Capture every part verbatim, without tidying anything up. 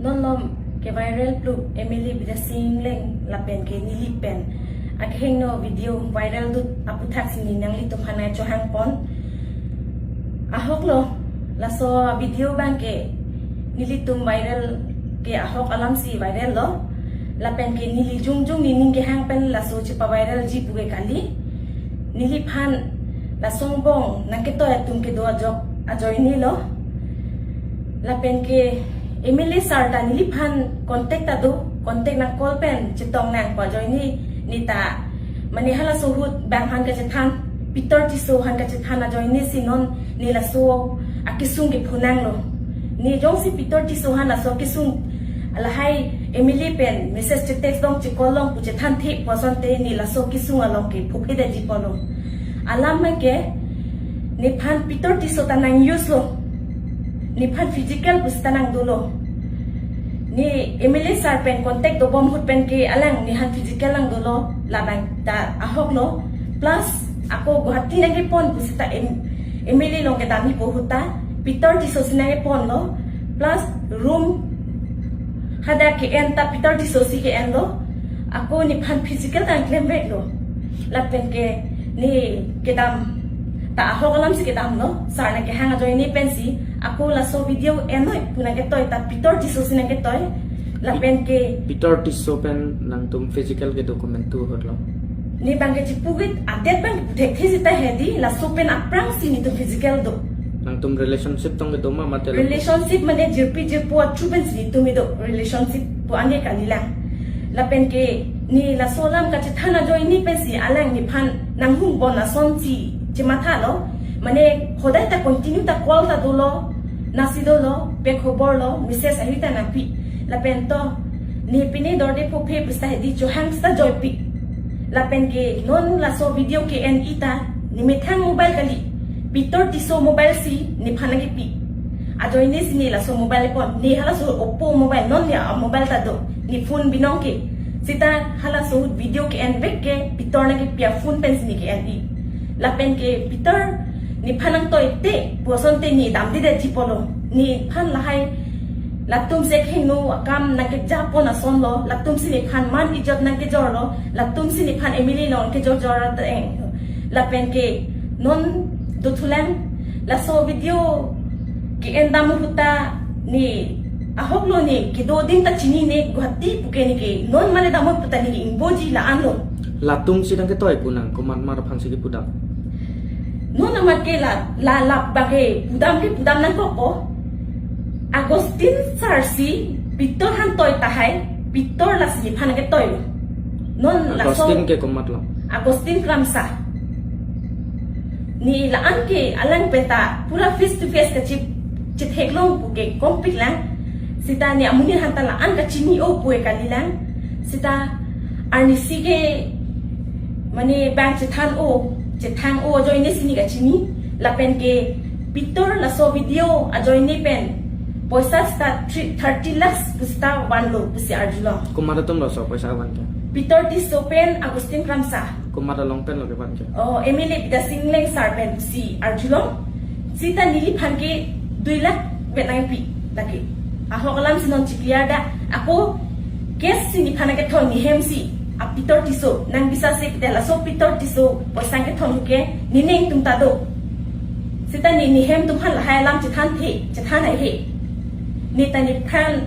Non malom ke-viral plu M L A Bidya Sing Engleng lapen ke neli pen akehingno video viral dut aputhaksi ne nanglitum aphan chohangpon. Ahok lo, laso video abang ke nelitum viral ke ahok alamsi viral lo. Lapen ke neli jongjong nening kehang pen laso chepa-viral ji pu ke kali. Neliphan laso angbong nangketoi atum kedo ajok ajoine lo. Lapen ke M L A sir ta neliphan contact ta do, contact nang call pen chetong nang pu ajoine, ne ta mane halaso ahut bang aphan kachethan, Peter Tisso aphan kachethan ajoine si non ne laso akesung kepho nang lo. Ne jongsi Peter Tisso aphan laso kesung lahai M L A pen message che-text long, che-call long pu chethanthe pu asonte ne laso kesung along ke phophe detji pulo. Alam abang ke nephan Peter Tisso ta nang-use lo, nephan physical pu seta nang dolo. Ne M L A sir pen contact dobom ahut pen ke alang nephan physical nang dolo, labang ta ahok lo. Plus ako Guwahati nangkepon pu seta M-, M L A along kedam-ipo ahut ta Peter Tisso si nangkepon lo. Plus room hadak ke-en ta Peter Tisso si ke-en lo. Ako nephan physical ta nang klemvek lo. Lapen ke ne kedam ta ahok alamsi kedam lo. Sir nangkehang ajoine pensi ako laso video en noi pu nangketoi ta Peter Tisso si nangketoi. Lapen ke Peter Tisso pen nangtum physical kedo komantu ahut lo? Ne abang ke chipu-et adet abang puthekthe seta hedi, laso pen aphrangsi netum physical do. Nangtum relationship tong kedo ma mate lo? Relationship mane jirpi jirpo achu pensi netum kedo, relationship pu anke kalilang. Lapen ke ne laso alam kachethan ajoine pensi alang nephan nanghung bon asonsi chematha lo. Mane hodai ta continue ta call ta dolo, nasi dolo, pe khobor lo, message ahi ta nangpi. Lapen to ne pine dorde phophe pu seta hedi, chohang seta joipi. Lapen ke non laso video ke-en-i ta ne methang mobile kali, Peter Tisso mobile si nephan nangkepi. Ajoine si ne laso mobile pon, ne halaso Oppo mobile, non ne a-mobile ta do, ne phone binong ke. Seta halaso ahut video ke-envek ke Peter nangkepi aphone pensi ne ke-en-i. Lapen ke Peter nephan nangtoite pu asonte ne damde detji pulo. Nephan lahai latum si akehingno akam nangkejapon ason lo, latum si nephan man ijot nangkejor lo, latum si nephan M L A along kejor jor ateng. Lapen ke non dothulang, laso video ke-en dam ahut ta ne ahok lo, ne kedo adim ta chinine, Guwahati pu ke ne ke non mane dam ahut ta ne ke ingboji la-an lo. Latum si nangketoi pu nang, komat mar aphansi kepudam? Non amat ke la, la, la abang ke pudam ke pudam nangkokpo. Augustine sir si Peter aphan toi tahai, Peter lasi nephan nangketoi lo. Non laso Augustine ke komat lo? Augustine Kramsa. Ne la-an ke alang pen ta pura face to face kachi-, chetheklong pu ke kompik lang. Seta ne amonit aphan ta la-an kachini-o pu ke kalilang. Seta arnisi ke mane bang chethan-o, chethang-o ajoine si ne kachini. Lapen ke Peter laso video ajoine pen poisa seta three, thirty lakhs pu seta vanlo pusi arjulong. Komat atum laso poisa van ke? Peter Tisso pen Augustine Kramsa. Komat along pen lo kevan ke? Oh, M L A Bidya Sing Engleng sir pen pusi arjulong. Seta neliphan ke dui lakh vet nangpi lake. Ahok alamsi non chikliar da. Ako case si nephan nangkethon, ne hem si a Peter Tisso nang bisa si, te laso Peter Tisso poisa kethon ke nening atum ta do. Seta ne, ne hem atum aphan lahai alam chethanthe, chethan haihe. Ne ta nephan,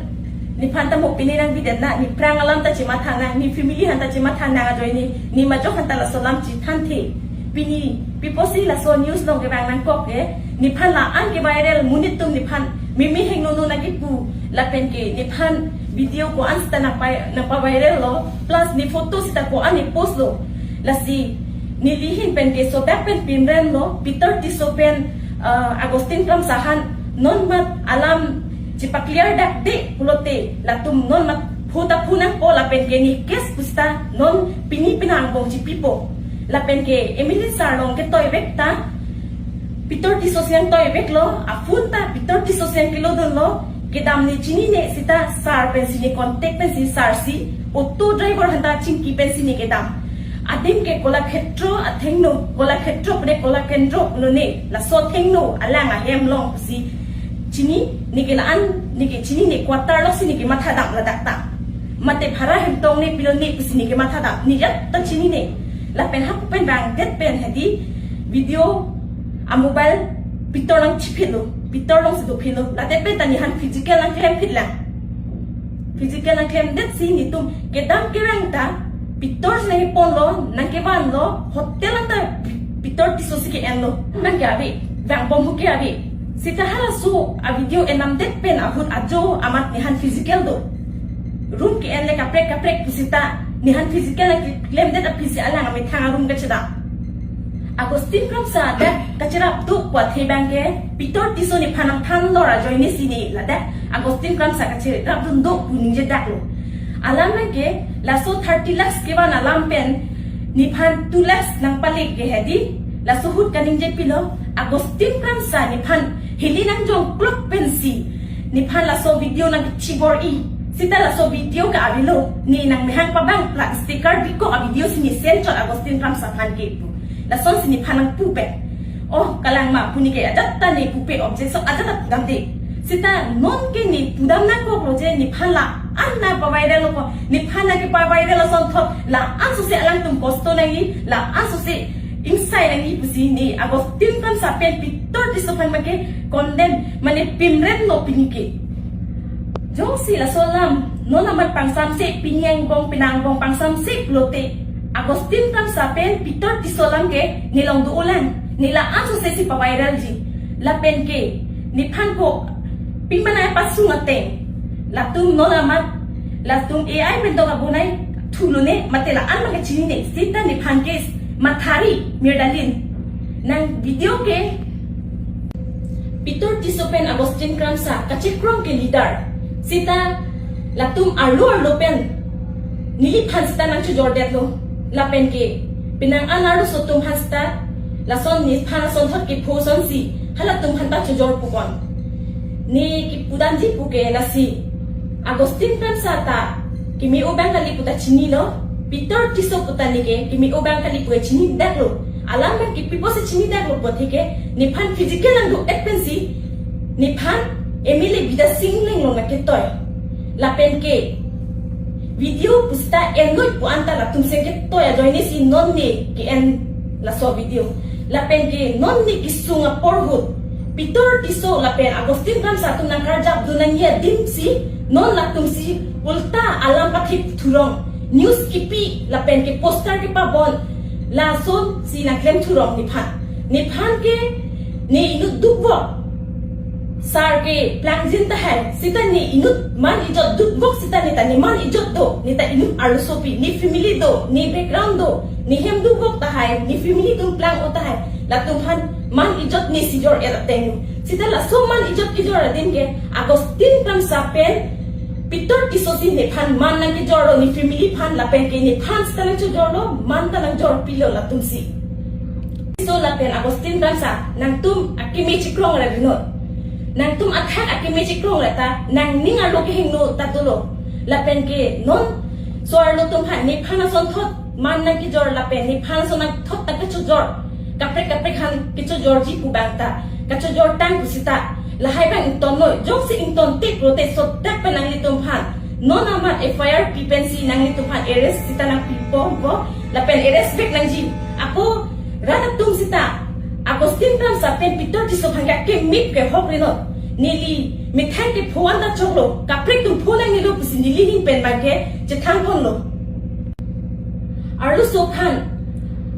nephan ta mo pine nangbidet na, ne aphrang alam ta chematha nang, ne family aphan ta chematha nang ajoine, ne majok aphan ta laso alam chethanthe. Pini pi apotsi laso news along kevang nangkok ke, nephan la-an ke-viral, monit atum nephan meme hingno no nangkepu, lapen ke nephan video ko-an seta nangpa, nangpa-viral lo, plus ne photo seta ko-an ne post lo. Lasi neli ahin pen ke sodak pen pimrem lo, Peter Tisso pen, ah, Augustine Kramsa aphan non mat alam chepaclear dakde pulote latum non mat phu ta phu nangpo, lapen ke ne case pu seta non pini penang angbong chipipo. Lapen ke M L A sir along ketoivek ta Peter Tisso si nangtoivek lo, aphone ta Peter Tisso si nangkelodun lo, kedam ne chinine seta sir pensi ne contact pensi sir si auto driver aphan ta chingki pensi ne kedam. Adim ke Kolakhetro athengno, Kolakhetro pu ne Kolakendro pulo ne, laso athengno alang ahem along pusi Chini, neke la-an, neke chini ne quarter lo si neke mathadam ladak ta. Mate bhara hemtong ne pilo ne pusi neke mathadam. Ne ajat ta chinine. Lapen hapu pen bangdet pen hadi video a mobile pitor nangchiphitlo. Pitor alongsi dophitlo. Ladet pen ta nephan physical nangklemphitlang. Physical nangklemdetsi netum kedam kerang ta pitor si nangkeponlo, nangkevanlo, hotel anta pitor Tisso si ke-enlo. Nangke ave, vangbom hu ke ave. Seta halaso a video enamdet pen ahut ajo amat nephan physical do. Room ke-en le kaprek kaprek pusita nephan physical nangklemdet aphi si alang amethang a-room kachedam. Augustine Kramsa dak kacherap do pu athe abangke pitor Tisso nephan nangthan lor ajoine si ne ladak Augustine Kramsa kacherapdun do pu ningjedaklo. Alam abangke laso thirty lakhs kevan alam pen nephan two lakhs nangpale ke hadi laso ahut kaningjepilo. Augustine Kramsa nephan hili nangjongklok pensi nephan laso video nangkechibor-i. Seta laso video ke avelo, ne nangmehang pabang plak sticker bikok a-video si ne send chot Augustine Kramsa aphan ke pu. Lasonsi nephan nangpu pen. Oh, kalang ma pu neke ajat ta ne pupe, objection ajat ta pudamde. Seta non ke ne pudam nangkoklo je nephan la-an nangpavirallo ko. Nephan nangkepaviral asonthot la-an sose alangtum kosto nangji, la-an sose ingsai nangji pusi ne Augustine Kramsa pen pitor Tisso aphan abangke condemn mane pimremlo pini ke. Jongsi laso alam non amat pangsamse, pini angbong penang angbong pangsamse pulote Augustine Kramsa pen pitor Tisso alam ke nelong do-olang, ne la-an sose si paviralji. Lapen ke nephan ko pingmanai pasung ateng latum non amat latum A I pen dok abonai thulone mate la-an abangke chinine. Seta nephan ke mathari mirdalin. Nang video ke pitor Tisso pen Augustine Kramsa kachekrong ke leader. Seta latum arlo arlo pen neliphan seta nangchojordetlo. Lapen ke penang an arloso atum aphan seta lason nephan asonthot kepho asonsi halatum aphan ta chojor pukon. Ne kepudamji pu ke lasi Augustine Kramsa ta keme-o abang kali pu ta chinilo, pitor Tisso pu ta neke keme-o abang kali pu chinidaklo. Alam abangke pi apotsi chinidaklo pu athe ke nephan physical nangduk-et pensi nephan M L A Bidya Sing Engleng along nangketoi. Lapen ke video pusita enloi pu anta latum si ketoi ajoine si non ne ke-en laso video. Lapen ke non ne kesung apor ahut pitor Tisso lapen Augustine Kramsa atum nangkarjapdun nangji adim si non latum si ulta alam pathip thurong, news kipi lapen ke poster kepabon, lasonsi nangklem thurong nephan. Nephan ke ne inut dukvok sar keplangji tahai, seta ne inut man ijot dukvok seta ne ta ne man ijot do, ne ta inut arlosopi, ne family do, ne background do, ne hem dukvok tahai, ne family atum plang-o tahai, latum aphan man ijot ne si jor-et ateng. Seta laso man ijot kejor adim ke Augustine Kramsa pen pitor Tisso si nephan man nangkejorlo, ne family aphan lapen ke nephan seta nangchojorlo, man ta nangjorpilo latum si. Tisso lapen Augustine Kramsa, nangtum akeme chekrong ra rinot. Nangtum athak akeme chekrong ra ta nangning arlo kehingno ta dolo. Lapen ke non so-arlo atum aphan nephan asonthot man nangkejor lapen nephan ason nangthot ta kechojor, kaprek kaprek aphan kechojorji pu abang ta kechojor tang pusita lahai abang ingtonnoi. Jongsi ingtonte pulote sodak pen nanglitum aphan non amat F I R pi pensi nanglitum aphan arrest seta nangpipo po, lapen arrest back nangji. Ako rat atum seta Augustine Kramsa pen pitor Tisso aphan ke akeme ke hok rinot. Neli methang kepho anta choklo, kaprek atum pho nangnelo pusi neli ahin pen abangke chethangponlo. Arloso aphan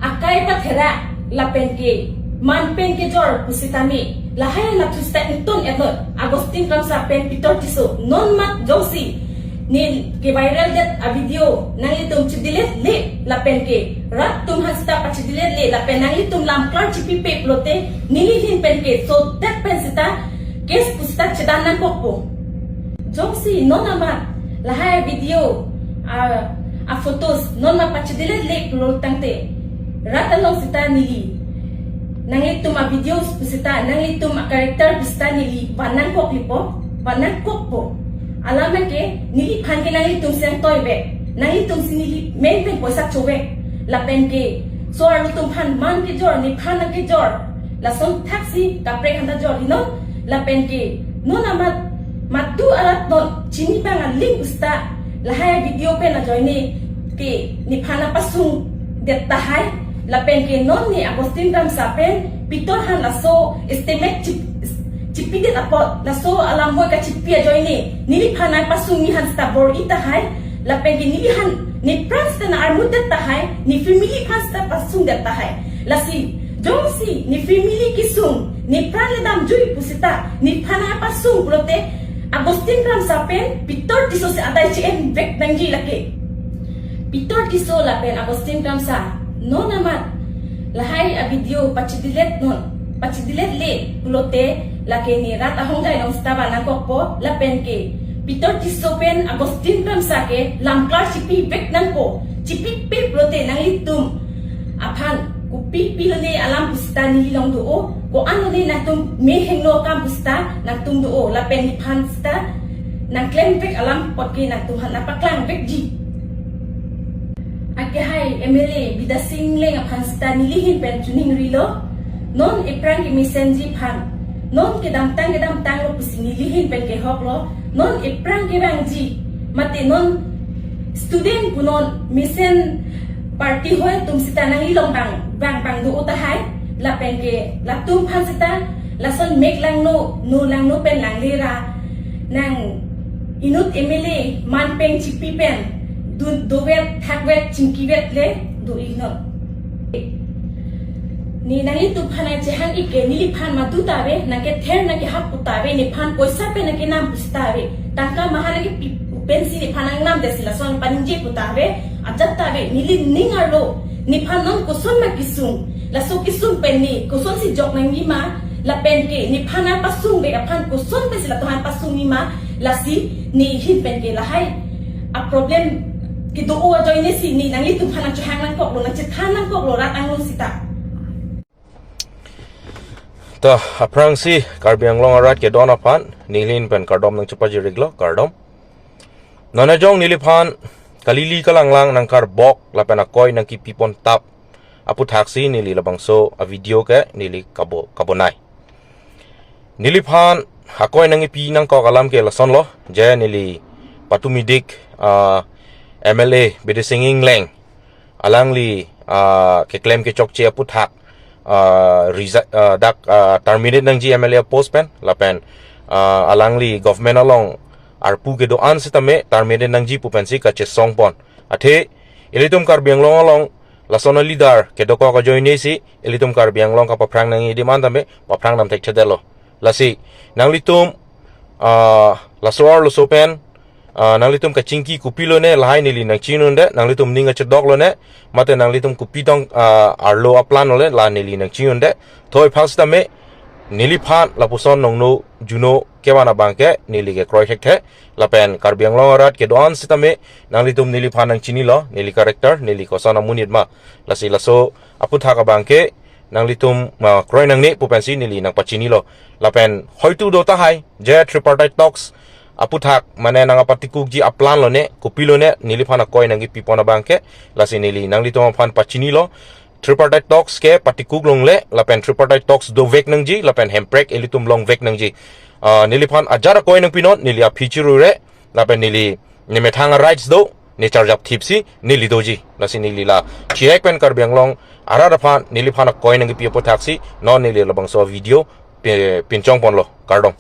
akai pathera lapen ke man pen kejor pusitame lahai anatthu seta ington-etnoi. Augustine Kramsa pen pitor Tisso non mat jongsi ne keviraldet a-video nanglitum chedelete le lapen ke rat atum aphan seta pachedelete le lapen nanglitum lamklar chipipe pulote neli ahin pen ke sodak pen seta case pusita chedan nangkokpo. Jongsi non amat lahai video a, a-photos non amat pachedelete le pulo tangte rat along seta neli nanglitum a-videos pusita, nanglitum a-character pusita neli van nangkoklipo, van nangkokpo. Alam abangke neliphan ke nanglitum si nangtoivek, nanglitum si neli men pen poisa chovek. Lapen ke so-arlo atum aphan man kejor, nephan nangkejor, lason thaksi kaprek aphanta jorji non. Lapen ke Non amat madu arat non chini bang aling pusita lahai video pen ajoine ke nephan apasung det tahai, lapen ke non ne Augustine Kramsa pen Pitor han laso estimate chip, chipidet apot laso alam boi kachipi ajoine neliphan apasung ni han sita bor-i tahai, lapen ke neli han ne pran sita nang-armudet tahai, ne family phan sita pasung det tahai. Lasi jongsi ne family kesung, ne pran le damjui pusita nephan apasung pulote Augustine Kramsa pen Pitor Tisso si adai chi-en vek nangji lake. Pitor Tisso lapen Augustine Kramsa non amat lahai avideo pachidilet non, pachidilet le pulote lake ne rat ahongjai along sita ba nangkokpo, lapen ke Pitor Tisso pen Augustine Kramsa ke lamklar chipi vek nangpo. Chipipe pulote nanglitum aphan kopi pilone alam pusita neli along do-o, ko-an lone nangtum mehingno akam pusita nangtum do-o, lapen nephan sita nangklem vek alam apot ke nangtum han nangpaklang vekji. Akehai M L A Bidya Sing Engleng aphan sita neli ahin pen choningrilo. Non ephrang kemesenji aphan, non kedamtang kedamtanglo pusi neli ahin pen kehoklo. Non ephrang kevangji, mate non student pu non mesen party hoi atum sita nangli along bang bang bang do-o tahai, lapen ke latum aphan sita lason mek langno, no langno pen langle ra nang inut M L A manpeng chipi pen dun dovet thakvet chingkivet le do-i non. Ne nanglitum aphan nangchehang-ik ke neliphan madu ta ave, nangkether nangkehap pu ta ave, nephan poisa pen nangkenam pusita ave. Tangka maha nangkepi pensi nephan nangnam det si lason paningje pu ta ave, ajat ta ave, neli ning arlo. Nephan non koson ma kesung, laso kesung pen ne kosonsi jok nangji ma, lapen ke nephan apasung vek aphan koson pensi latum aphan pasung ji ma, lasi ne ahin pen ke lahai aproblem kedo-o ajoine si ne nanglitum aphan nangchehang nangkoklo, nangchethan nangkoklo rat angno sita. Ta aphrangsi Karbi Anglong arat kedo-an aphan neli ahin pen kardom nangchepajir-iklo, kardom. Non ajong neliphan kalili kalanglang nangkarbok lapen akoi nangkipipon tap aputhaksi neli labangso avideo ke neli kabo, kabonai. Neliphan akoi nangkipi nangkok alam ke lasonlo, je neli patumidik, ah, M L A Bidya Sing Engleng alangli, ah, keklem kechokche aputhak, ah, resi-, ah, dak, ah, terminate nangji M L A post pen, lapen, ah, alangli government along arpu kedo-an sitame terminate nangji pu pensi kachesongpon. Athe ilitum Karbi Anglong along lason a-leader kedokok ajoine si ilitum Karbi Anglong kapaphrang nangji adim an tame paphrang dam thekthedetlo. Lasi nanglitum, ah, laso arloso pen, ah, nanglitum kachingki kopilone lahai neli nangchinine, nanglitum ning achedok lone, mate nanglitum kopi tong, ah, arlo aplan lone la neli nangchinine. Thoi phang sitame neliphan lapuson nongno juno kevan abang ke neli kekroi thekthe, lapen Karbi Anglong arat kedo-an sitame nanglitum neliphan nangchinilo, neli character, neli koson amonit ma. Lasi laso aputhak abang ke nanglitum, ah, kroi nangne pu pensi neli nangpachinilo. Lapen hoitu do tahai, je tripartite talks aputhak mane nangpatikukji aplan lone, kopilone, neliphan akoi nangkipipon abang ke, lasi neli nanglitum aphan pachinilo. Tripartite talks ke patikuk longle, lapen tripartite talks dovek nangji, lapen hemprek ilitum longvek nangji. Ah, neliphan ajat akoi nangpinon, neli aphi chirure, lapen neli ne methang a-rights do, ne charjap thipsi neli doji. Lasi neli la chihek pen Karbi Anglong arat aphan neliphan akoi nangkipi aputhaksi non neli labangso video pi-, pinchongponlo. Kardom.